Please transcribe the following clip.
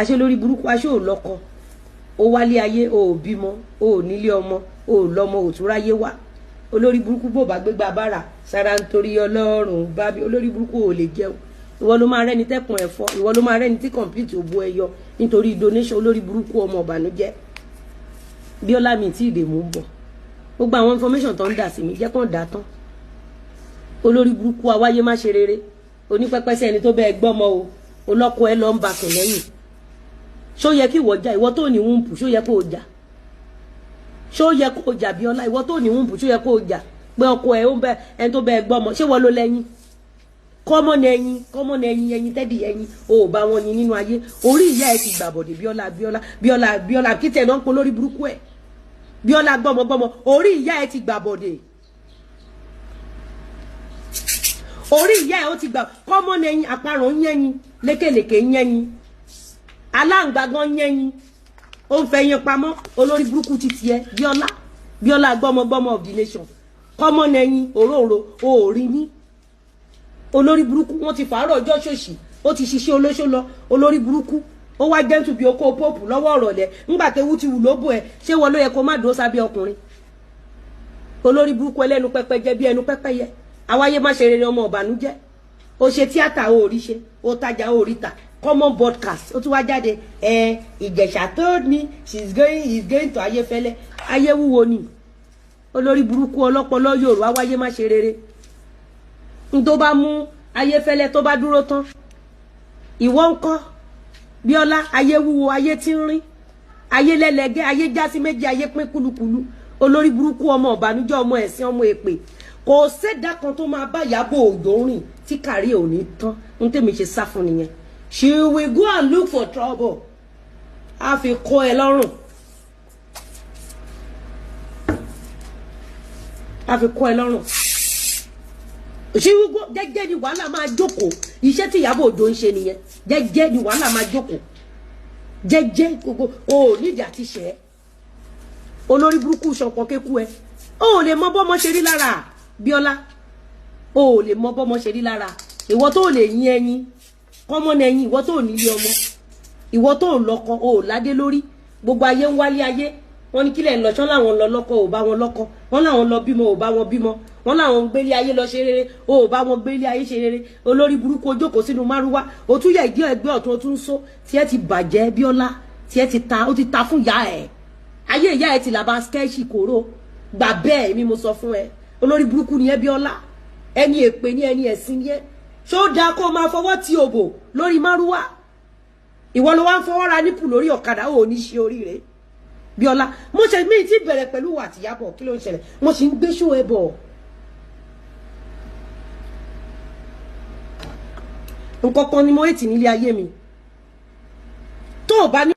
Aṣọ lórí burúkú, aṣọ ò lọ́kọ, ó wálé ayé, o ò bímọ, o ò nílé ọmọ, o ò lọ́mọ, ò tún ráyé wá. Olórí burúkú, bò bá gbégbá bára sára nítorí Ọlọ́run bá bí olórí burúkú ò lè jẹun. Ìwọ ló máa rẹ́ni tẹ́kùn ẹ̀fọ́, ìwọ ló máa rẹ́ni tí complete òbó ẹyọ nítorí donation. Olórí burúkú, ọmọ ọ̀bànújẹ́. Bíọ́lá mi tí ìdè mú bọ̀, gbogbo àwọn information tó ń dà sí mi, jẹ́ kàn dà tán. Olórí burúkú, awáyé má ṣe rere, onípẹ́pẹ́sẹ́, ẹni tó bẹ́ẹ̀ gbọ́mọ o, olọ́kọ ẹ lọ ń ba kùn lẹ́yìn. Ṣó yẹ kí ìwọ jà? Ìwọ tó ní wúńpù, ṣó yẹ kó o jà? Ṣó yẹ kó o jà, Bíọ́lá? Ìwọ tó ní wúńpù, ṣó yẹ kó o jà pé ọkọ ẹ ó ń bẹ ẹni tó bẹ́ẹ̀ gbọ́mọ? Ṣé wọ́n ló lẹ́yìn kọ́mọ́ ní ẹyin, kọ́mọ́ ní ẹyin, ẹyin tẹ́dì ẹyin o ò bá wọn yin nínú ayé. Orí ìyá ẹ ti gbàbọ̀dé. Bíọ́lá, Bíọ́lá, Bíọ́lá, Bíọ́lá, kí tẹ̀ náà ń pọ̀ lórí burúkú ẹ̀. Bíọ́lá gbọ́mọgbọ́mọ, orí ìyá ẹ ti gbàbọ̀dé, orí ìyá ẹ ó ti gbà. Kọ́mọ́ ní ẹyin, àparò ń yẹ́yin, lékèlèkè ń yẹ́yin, aláǹgbàgán ń yẹ́yin, ó ń fẹ́ yín pamọ́. Olórí burúkú ti tiẹ̀, Bíọ́lá, Bíọ́lá gbọ́mọgbọ́mọ of the nation. Kọ́mọ́ ní ẹyin, òróǹro o ò rí ní. Olórí burúkú, wọ́n ti fàárọ̀ ọjọ́ ṣòṣì, ó ti ṣiṣẹ́ olóṣó lọ. Olórí burúkú, ó wá jẹ́ǹtù bí okó póòpù lọ́wọ́ ọ̀rọ̀lẹ́ ńgbà tẹ́wú ti wù lóbò ẹ̀. Ṣé wọ́n ló yẹ kó má dúró sábẹ́ ọkùnrin? Olórí burúkú, ẹlẹ́nu pẹ́pẹ́ jẹ́ bí ẹnu pẹ́pẹ́yẹ, àwáyé má ṣe rere, ọmọ ọ̀bànújẹ́. Ó ṣe tíátà, ó rí ṣe, ó tajà, ó rí ta. Common broadcast, ó tún wá jáde ẹ. Ìjẹ̀ṣà told me she's going, he's going to Ayéfẹ́lẹ́. Ayé wúwo ni. Olórí burúkú, ọlọ́pọlọ yòrò, àwáyé má ṣe rere. N tó bá mú Ayéfẹ́lẹ́ tó bá dúró tán, ìwọ ńkọ́, Bíọ́lá? Ayé wúwo, ayé tí ń rín, ayé lẹ́lẹ́gẹ́, ayé já sí méjì, ayé pín kúlukúlu. Olórí burúkú, ọmọ ọ̀bànújẹ́, ọmọ ẹ̀sìn, ọmọ èpè. Kò sẹ́dá kan tó máa bá Ìyábọ̀ Òjó rìn tí kàrí ò ní tán. Ń tèmi ṣe sá fún nìyẹn. She will go and look for trouble, á fi kọ́ ẹ lọ́rùn, á fi kọ́ ẹ lọ́rùn. She will go. Jẹ́jẹ́ ni wàhálà máa jókòó. Iṣẹ́ tí Ìyábọ̀ Òjó ń ṣe nìyẹn. Jẹ́jẹ́ ni wàhálà máa jókòó, jẹ́jẹ́ gbogbo o ò nídìí àti ṣẹ́. Olórí burúkú, ṣọpọ̀ kéku ẹ, o ò lè mọ bọ́mọ ṣe rí lára. Bíọ́lá, o ò lè mọ bọ́mọ ṣe rí lára. Ìwọ tó lè yín ẹyin kọ́mọ́ ní ẹyin, ìwọ tó nílé ọmọ, ìwọ tó lọ́kọ, o ò ládé lórí. Gbogbo ayé ń wálé ayé, wọ́n ní kílẹ̀ ń lọ ṣán, láwọn lọ lọ́kọ, ò bá wọn lọ́kọ. Wọ́n láwọn lọ bímọ, ò bá wọn bímọ. Wọ́n láwọn ń gbélé ayé lọ ṣe rere, o ò bá wọn gbélé ayé ṣe rere. Olórí burúkú, o jókòó sínú márúwá, o tún yẹ ìdí ẹgbẹ́ ọ̀tún, o tún ń só. Tiẹ̀ ti bàjẹ́, Bíọ́lá, tiẹ̀ ti ta, ó ti ta fún ìyá ẹ̀. Ayé ìyá ẹ̀ ti làbá skẹ́ẹ̀ṣì kóró gbà bẹ́ẹ̀. Èmi mo sọ fún ẹ, olórí burúkú ni ẹ, Bíọ́lá. Ẹni èpè ní, ẹni ẹ̀sìn ni ẹ. Ṣó dáa kó máa fọwọ́ ti òbò lórí márúwá? Ìwọ ló wá ń fọwọ́ ra nípù lórí ọ̀kadà, ó ní ṣe oríire. Bíọ́lá, mo ṣe mí ti bẹ̀rẹ̀ pẹ̀lú wà tìyàbọ̀. Kí ló ń ṣẹlẹ̀? Mo sì ń gbé ṣó ẹ bọ̀. Nǹkan kan ni mo ètì nílé ayé mi tó o bá ní.